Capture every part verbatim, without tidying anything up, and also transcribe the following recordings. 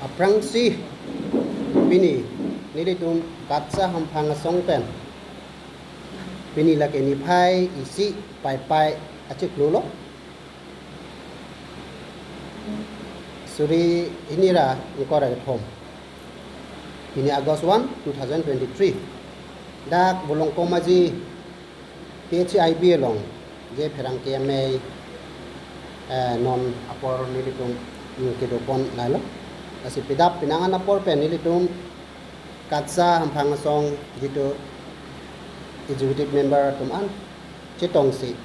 Aphrangsi pini nelitum KATSA hamphang asong pen pini lake niphai isi Paipai achiklo lo, suri hini ra ingkoi ra kethom, pini August one, two thousand twenty-three, dak Bolong Komaji P H I B along je pherangke amei, eh, non apor nelitum, mm, kedopon lahelo. Lasi pidap penang an apor pen nelitum KATSA hamphang asong jitu executive member atum an chetongsi,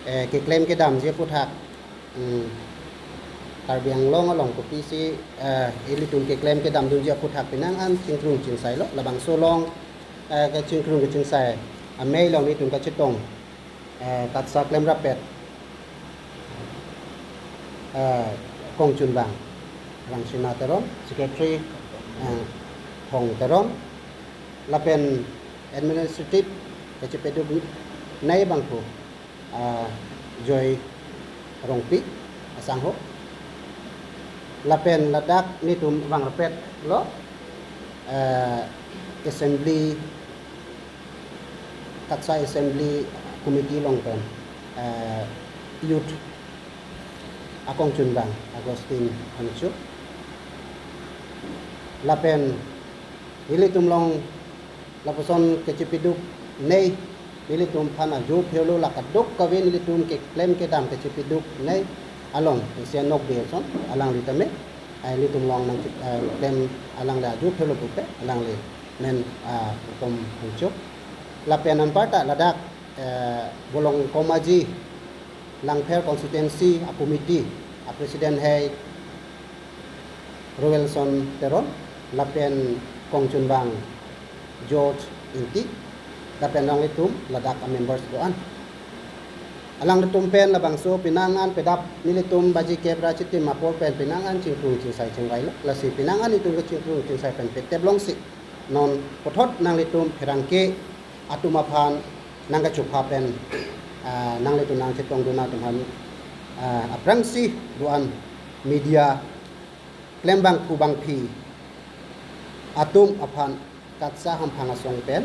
eh, keklem kedamji aphuthak, mm, Karbi Anglong along kopisi, eh, ilitum keklem kedamdunji aphuthak penang an chingkrung chingsai lo, labangso along, eh, kachingkrung kachingsai amei along nelitum kachetong, eh, KATSA klemrappet, eh, kongchunbang Rangsina Teron, secretary, eh, Thong Teron, lapen administrative kachepaduk nei abangphu, ah, Joy Rongpi asangho. Lapen ladak nelitum vangrappet lo, eh, assembly, KATSA assembly committee along pen, eh, youth akongchunbang Augustine Phangcho. Lapen nelitum along lapuson kachepaduk nei, nelitum aphan ajo phelo, la kadokave nelitum keklem kedam kachepaduk nei along, Asian Nok Beson alangli tame, eh, nelitum along nang, eh, klem alangli ajo phelo pupe, alangli men, ah, Kom Phangcho. Lapen anparta ladak, eh, Bolong Komaji Langpher constituency a committee a president hai Roelson Teron, lapen kongchunbang George Ingti, lapen alanglitum ladak a members do-an. Alanglitum pen labangso penang an pidap nelitum baji kep ra chitim apor pen penang an chingkrung chingsai chingvai lo. Lasi penang an itum kachingkrung chingsai pen petep longsi non puthot nanglitum pherangke atum aphan nangkachopha pen, ah, nanglitum nangchetongdun atum aphan, ah, aphrangsi do-an media klembangphu bangphi atum aphan KATSA hamphang asong pen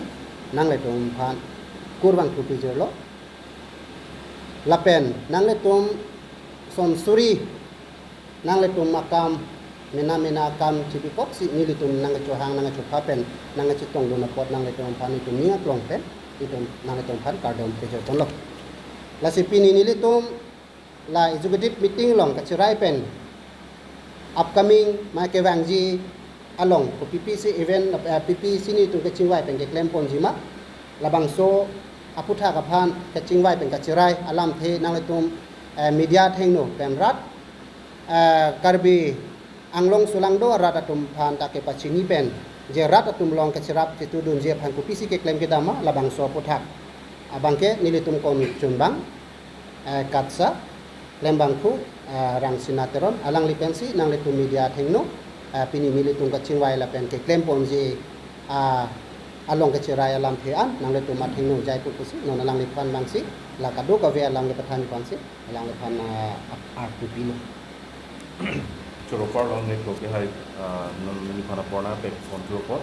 nanglitum aphan kurvangthu pijirlo. Lapen nanglitum son suri nanglitum akam, mena mena akam chibikoksi nelitum nangkachohang nangkachopha pen nangkachetongdun apot nanglitum aphan itum ning aklong pen itum nanglitum aphan kardom pejor ponlo. Lasi pini nelitum la executive meeting along kachirai pen upcoming ma kevangji along ko P P C event, eh, P P C nelitum kachingvai pen keklem ponji ma, labangso aphuthak aphan kachingvai pen kachirai alamthe nanglitum, eh, media athengno pen rat, eh, Karbi Anglong sulangdo arat atum aphan ta kepachini pen je rat atum along kacherap chetudunji aphan kopisi keklem kedam ma, labangso aphuthak abangke nelitum kongchunbang, eh, KATSA klembangphu, eh, Rangsina Teron alangli pensi nanglitum media athengno, eh, pini nelitum kachingvai lapen keklem ponji, ah, along kachirai alamthe an nanglitum athengno jaipo pusi non alangliphan bangsi la kadokave alam kepathan aphansi alangliphan, ah, ap-, arpu pilo. Choro apor along ne ko ke hai, ah, non neliphan apor nangpek pontu apot.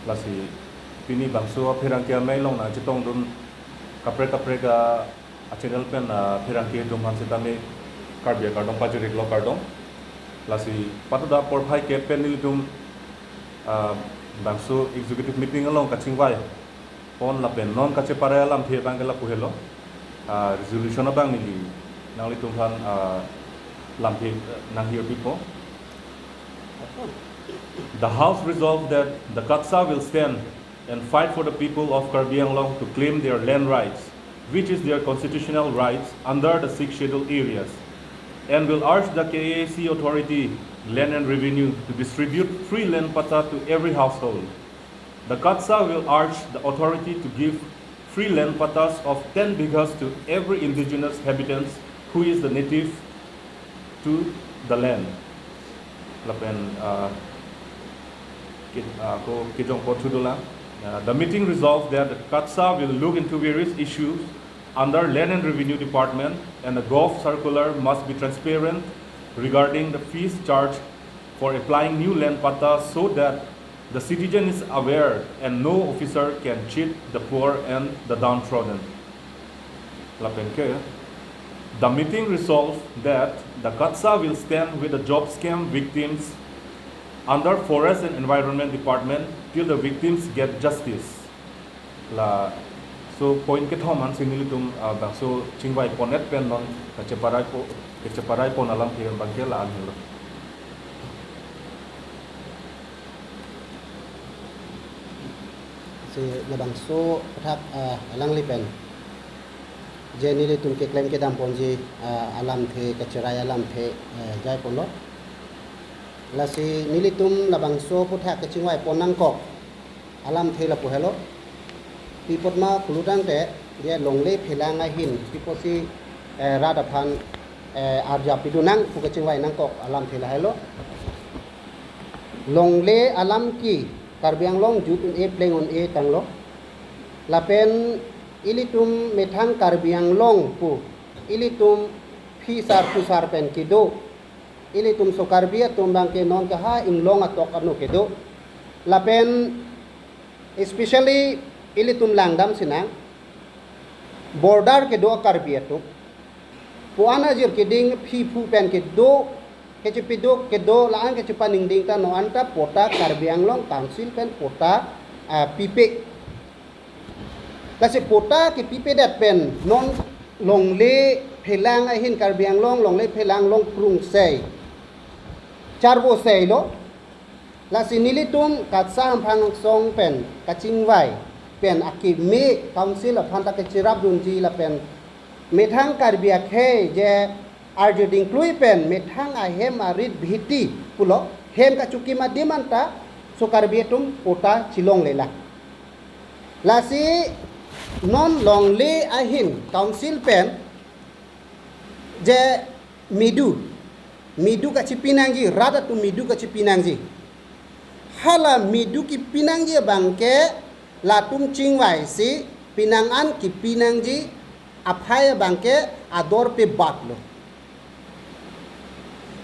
Lasi pini bangso apherangke amei along nangchetongdun kaprek kaprek a, a channel pen, ah, pherangke atum aphan sitame Karbi akardom pajir-iklo, kardom. Lasi patuda porphai kep pen nelitum, ah, bangso executive meeting along kachingvai pon lapen non kacheparai alamthe abangke lapu helo. Ah, resolution abang neli nanglitum aphan, ah, lamthe, eh, nanghir pipo. The House resolved that the KATSA will stand and fight for the people of Karbi Anglong to claim their land rights, which is their constitutional rights under the Sixth Schedule areas, and will urge the K A A C authority, Land and Revenue, to distribute free land patta to every household. The KATSA will urge the authority to give free land pattas of ten bighas to every indigenous habitants who is the native to the land. Lapen, uh, ke-, uh, ko kejong apot thu dolang. Uh, the meeting resolved that the KATSA will look into various issues under Land and Revenue Department, and the Gov circular must be transparent regarding the fees charged for applying new land patta so that the citizen is aware and no officer can cheat the poor and the downtrodden. Lapen ke, the meeting resolved that the KATSA will stand with the job scam victims under Forest and Environment Department till the victims get justice. Laso point kethom ansi nelitum, ah, bangso chingvai pon-et pen non kacheparai po, kacheparai pon alamthe abangke la-an helo. Si labangso athak, ah, alangli pen je nelitum keklem kedam ponji, ah, alamthe, kacherai alamthe, eh, jai ponlo. Lasi nelitum labangso aputhak kachingvai pon nangkok alamthe lapu helo. Pi apot ma pulo tangte, je longle phelang ahin pi apotsi, eh, rat aphan, eh, arja pidun nang pu kachingvai nangkok alamthe la helo. Longle alam ke Karbi Anglong jut un-e pleng un-e tanglo. Lapen ilitum methang Karbi Anglong pu ilitum phisar phusar pen kedo. Ilitum so Karbi atum abangke non ke ha inglong atok ano kedo. Lapen especially ilitum langdam sinang border kedo a-Karbi atum. Pu-an ajir keding phi phu pen kedo, kechepiduk kedo, la-an kechepaningding ta non anta patta Karbi Anglong Council pen patta, ah, pipe. Lasi patta kepipedet pen non longle phelang ahin Karbi Anglong longle phelang long krung sei, charvo sei lo. Lasi nelitum KATSA hamphang asong pen kachingvai pen akeme Council aphan ta kacherapdunji lapen methang Karbi akhei je arju dingklui pen methang ahem arit bhiti pulo hem kachukim adim anta so Karbi atum patta chelonglelang. Lasi non longle ahin Council pen je medu, medu kachepi nangji, rat atum medu kachepi nangji. Hala medu kepi nangji abangke latum chingvai si penang an kepi nangji aphai abangke ador pe bat lo.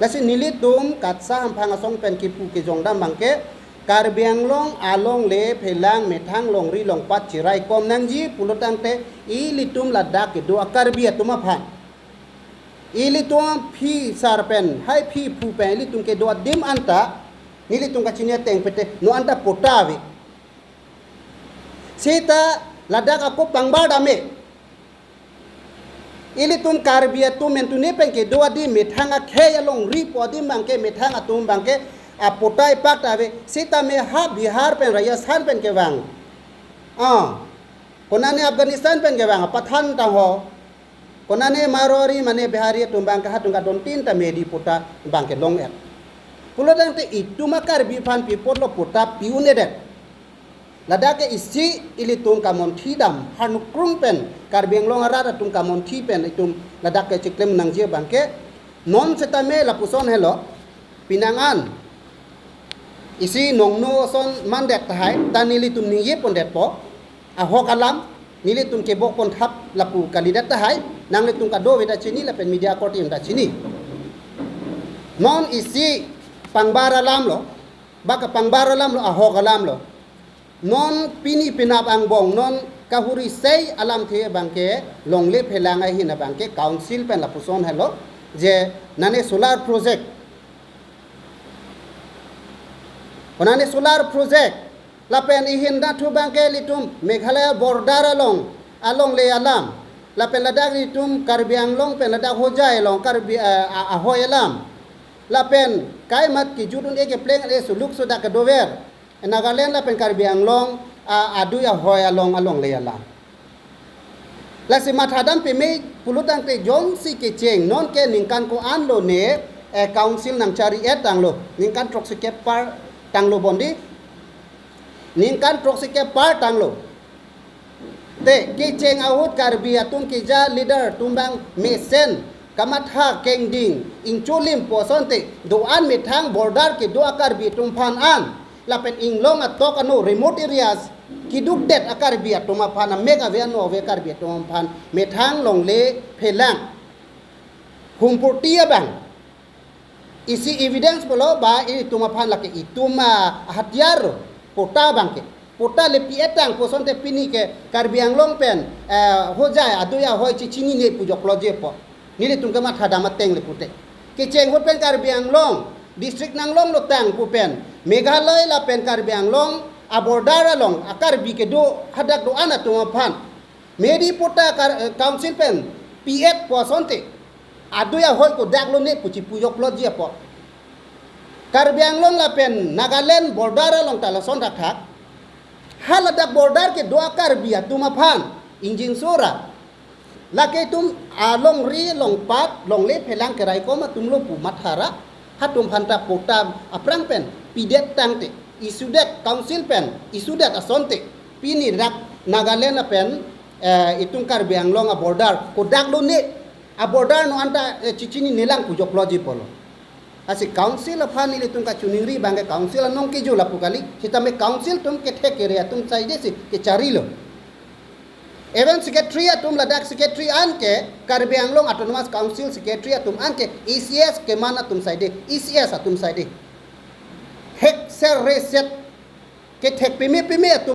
Lasi nelitum KATSA hamphang asong pen kipu kejongdam abangke Karbi Anglong alongle phelang methang longri longpat cherai kom nangji pulo tangte ilitum ladak kedo a-Karbi atum aphan. Ilitum phisar pen, hai phi phu pen, ilitum kedo adim anta, nelitum kachini ateng pete, non anta patta ave. Seta ladak ako pangbar dam-e. Ilitum Karbi atum mentune pen kedo adim methang akhei alongri po adim abangke methang atum abangke apatta ipak ta ave. Seta me ha Bihar pen Rajasthan pen kevang. Ah. Konane Afghanistan pen kevang, Pathan tangho. Konane Marwari mane Bihari atum abangke hatung kadon tin ta medi patta abangke long-et. Pulo tangte itum a-Karbi aphan pi apotlo patta pi-un-edet. Ladak ke isi ilitum kamonthi dam, ha nukrung pen, Karbi Anglong arat atum kamonthi pen, itum ladak ke chiklem nangji abangke, non setame lapuson helo, penang an, isi nongno ason mandet tahai, ta nelitum ningje pondetpo, ahok alam, nelitum kebok ponthap lapu kalidet tahai, nanglitum kadokave ta chini lapen media korte atum ta chini. Non isi pangbar alam lo, ba kapangbar alam lo, ahok alam lo. Non pini penap angbong, non kahuri sei alamthe abangke, longle phelang ahin abangke, Council pen lapuson helo, je nane solar project. Konane solar project, lapen ihin dathu abangke ilitum, Meghalaya border along, alongle alam, lapen ladak ilitum Karbi Anglong pen ladak Hojai along, Karbi, eh, a-, ahoi alam, lapen kaimat kejut un-e kepleng le suluk sudak kedover, Nagaland lapen Karbi Anglong, a, adui ahoi along alongle alam. Lasi mathadam peme pulo tangte jongsi kecheng non ke ningkan ko-an lo ne, eh, Council nangchari-et tanglo. Ningkan throksi kep par tanglo bondi. Ningkan throksi kep par tanglo. Te, kecheng ahut Karbi atum keja leader atum abang mesen kamatha kengding ingcholim pu asonte do-an methang border kedo a-Karbi atum aphan an lapen inglong atok ano remote areas kedukdet a-Karbi atum aphan, amek ave ano ave Karbi atum aphan methang longle phelang humpurti abang Isi evidence pulo ba itum aphan lake itum, ah, hatiar, patta abangke. Patta le pi-et tang pu asonte pini ke Karbi Anglong pen, eh, Hojai adui ahoi chechinine pu joklo jepo. Nelitum ke mathadam ateng le pute. Kecheng ahut pen Karbi Anglong district nanglonglo tang pu pen Meghalaya lapen Karbi Anglong a-border along a-Karbi kedo hadak do-an atum aphan Medi patta kar-, eh, council pen pi-et pu asonte adui ahoi kodaklone pu chipu joklo jepo. Karbi Anglong lapen Nagaland border along ta lason thakthak. Haladak border kedo a-Karbi atum aphan ingjinso ra, lake itum alongri longpat longle phelang keraikom atumlo pu matha ra, halatum aphanta patta aphrang pen pidet tangte, isudet, council pen isudet asonte pini dak Nagaland lapen, eh, itum Karbi Anglong a-border kodaklone, a-border non anta, eh, chechinine lang pu joklo jepolo. Lasi council aphan nelitum kachiningri abangke council anong kejo lapu kali, sitame council atum kethek kere atum saide si kecharilo. Even secretary atum, ladak secretary anke Karbi Anglong Autonomous Council secretary atum anke E C S keman atum saide, E C S atum saide. Hek ser re set kethek peme peme atum